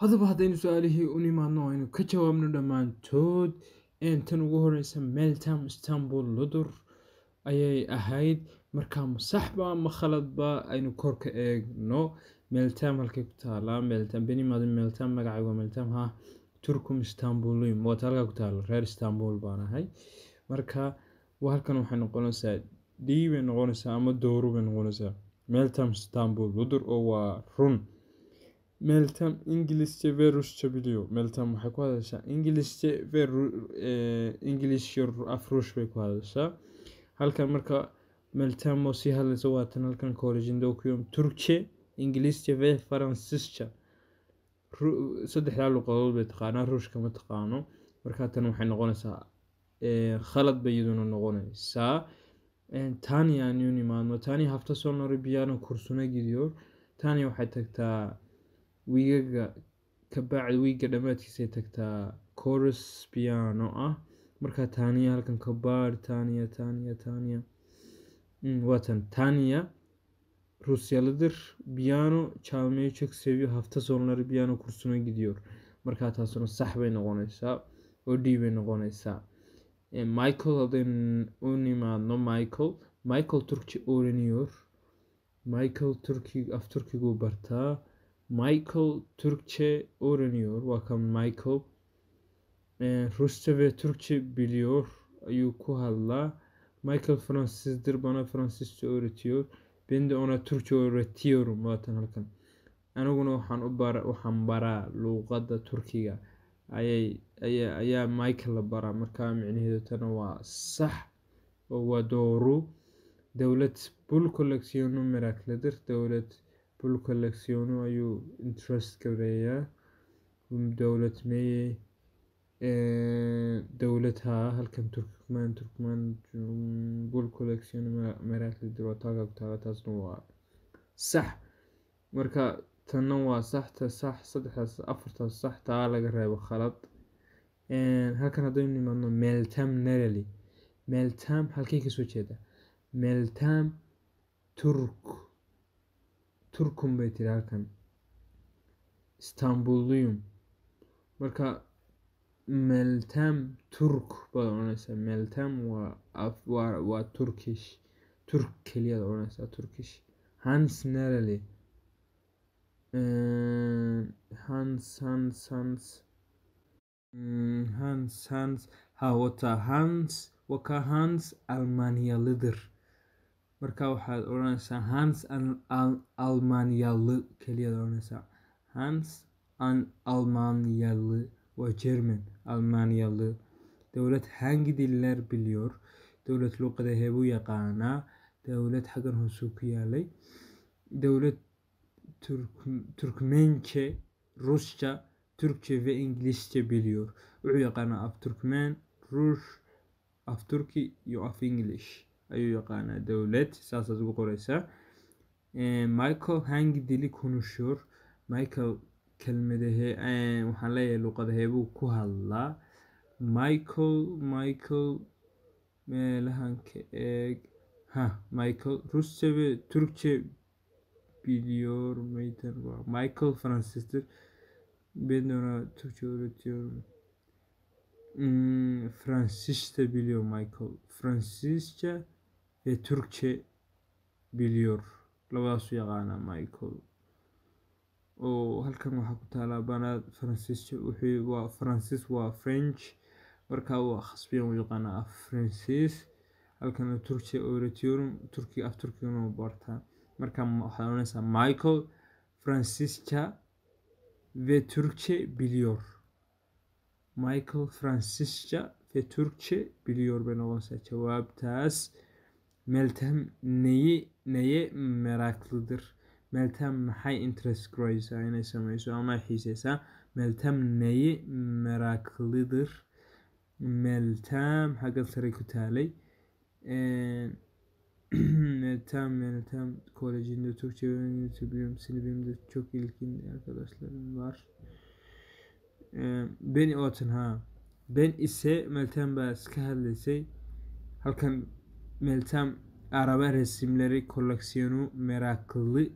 Haddaba haddaynu su-aalihii u nimaadno, aynu ka jawaabno dhammaantood. Tan ugu horeysa, Meltem Istanbulludur ayay ahayd. Marka ma saxba ma khaladba? Aynu kor ka eegno. Meltem halkay ku taalaa? Meltem, benim adım Meltem, magacaygu waa Meltem. Ha, Türküm, Istanbulluyum. Waata halkaa ku taala, reer Istanbul baan ahay. Marka halkan waxay noqonaysaa D bay noqonaysaa ama doğru bay noqonaysaa. Meltem Istanbulludur oo waa run. Meltem İngilizce ve Rusça biliyor. Meltem waxay ku hadashaa İngilizce ve English iyo af Ruush bay ku hadashaa halkan. Marka Meltem oo sii hadlaysa waa tan halkan: kolejinde okuyorum, Türkçe, İngilizce ve Fransızca. Saddexdaa luqadood bay taqaanaa, Ruushka ma taqaano. Marka tan waxay noqonaysaa khalad bay iyaduna noqonaysaa. Tanya aynu nimaadno. Tanya hafta sonları piyano kursuna gidiyor. Tanya waxay tagtaa wiigaga kabacdi, wiiga dhammaadkiisay tagtaa course piano ah. Marka Tanya halkan ka baar. Tanya, Tanya, Tanya, waa tan. Tanya Rusyalıdır. Piyano çalmayı çok seviyor. Hafta sonları piyano kursuna gidiyor. Marka taasuna sax bay noqonaysaa oo D bay noqonaysaa. Michael haddaynu u nimaadno, Michael, Michael Türkçe öğreniyor. Michael Turki, af Turkigu bartaa. Michael Türkçe öğreniyor. Waa kan Michael. Rusça ve Türkçe biliyor ayuu ku hadlaa. Michael Fransızdır, bana Fransızca öğretiyor. Ben de ona Türkçe öğretiyorum. Waatan halkan. Aniguna waxaan u bara, waxaan baraa luuqadda Turkiga ayay ayaa ayaa Michael la baraa. Marka micnaheedu tana waa sax oo waa doğru. Devlet pul koleksiyonu meraklıdır. Devlet pul koleksiyonu ayuu interest gareeyaa. Devlet meye? Devlet, ha, halkan Turkmen, Turkmen pul koleksiyonu meraklıdır. Waa taaga ku taala, taasna waa sax. Marka tanna waa sax, ta sax, saddexdaas, afartaas sax, taa laga reebo khalad. Halkan haddaynu nimaadno, Meltem nereli? Meltem halkay kasoo jeeda? Meltem Turk, Türküm bay tiri halkan, Istanbulluyum. Marka Meltem Turk baad odhanaysaa. Meltem waa af, waa Turkish, Turk keliyaad odhanaysaa, Turkish. Hans nereli? Hans, Hans, Hans, Hans, Hans, ha, wata Hans, waka Hans Almanyalıdır. Marka waxaad odhanaysaa Hans Almanyalı keliyaad odhanaysaa. Hans Almanyalı waa German, Almanyalı. Devlet hangi diller biliyor? Dowlad luuqadahee buu yaqaanaa? Dowlad xaggan hoosuu ku yaalay. Dowlad Türkmençe, Rusça, Türkçe ve İngilizce biliyor. Wuxuu yaqaanaa af Turkmen, Ruush, af Turki iyo af English ayuu yaqaanaa Dowlad, saasaad ugu qoraysaa. Michael hangi dili konuşuyor? Michael kelmadahee, waxaan leeyahay luuqadahee buu ku hadlaa? Michael, Michael meelahan ka eeg. Ha, Michael Rusça ve Türkçe biliyor muydu? Michael Fransızdır. Ben de ona Türkçe öğretiyorum. Fransızca biliyor Michael. Fransızca ve Türkçe biliyor. Labadaasuu yaqaanaa Michael. Oo halkan waxaa ku taalaa bana Fransızca, wuxuu waa Francis, waa French. Marka waa khasbiyan u yaqaanaa af Francis. Halkan Türkçe öğretiyorum. Turki, af Turkigana u bartaa. Marka waxaad odhanaysaa Michael Fransızca ve Türkçe biliyor. Michael Fransızca ve Türkçe biliyor bay noqonaysaa jawaabtaas. Meltem neyi, neye meraklıdır? Meltem maxay interest garaysaa inay sameyso ama ay xiiseysaa? Meltem neyi meraklıdır? Meltem xaggan sare ku taalay. Meltem, Meltem kolejinde Türkçe öğretiyorum. Sınıfımda çok ilgili arkadaşlarım var. Beni watan, ha, ben ise, Meltem baa iska hadlaysay halkan. Meltem araba resimleri koleksiyonu meraklı.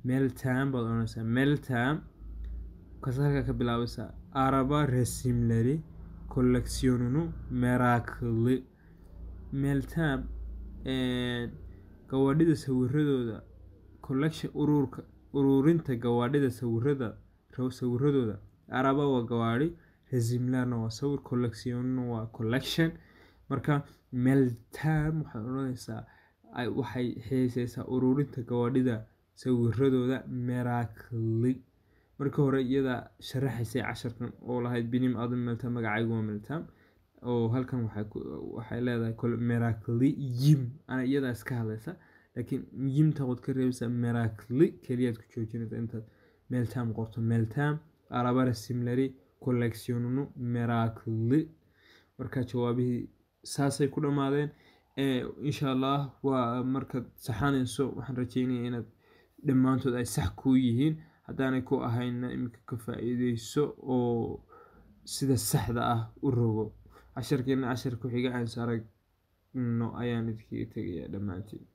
Meltem baad odhanaysaa. Meltem Markaas halkaa ka bilaabaysaa araba resimleri koleksiyonunu meraklı. Meltem gawaadhida sawiradooda, collection ururka, ururinta gawaadhida sawirada, sawiradooda. Araba waa gawaadhi, resimlerna waa sawir, collectionna waa collection. Marka Meltem waxaad odhanaysaa waxay xiiseysaa ururinta gawaadhida sawiradooda meraklı. Marka hore iyada sharaxaysay casharkan oo lahayd benim adım Meltem, magacaygu waa Meltem, oo halkan waxay leedahay meraklıyım, ana iyadaa iska hadlaysa, laakiin yimta waad ka reebaysaa, meraklı keliyaad ku joojinaysa intaad Meltem qorto. Meltem araba resimleri koleksiyonunu meraklı. Marka jawaabihii saasay ku dhammaadeen. Insha Allah waa markaad saxanayso, waxaan rajeynaya inaad dhammaantood ay sax kuu yihiin. Haddaanay ku ahayna, iminka ka faa'iideyso oo sida saxda ah u rogo. Casharkeena cashar ku xiga aan is aragno ayaan idinkaga tegayaa dhammaantiin.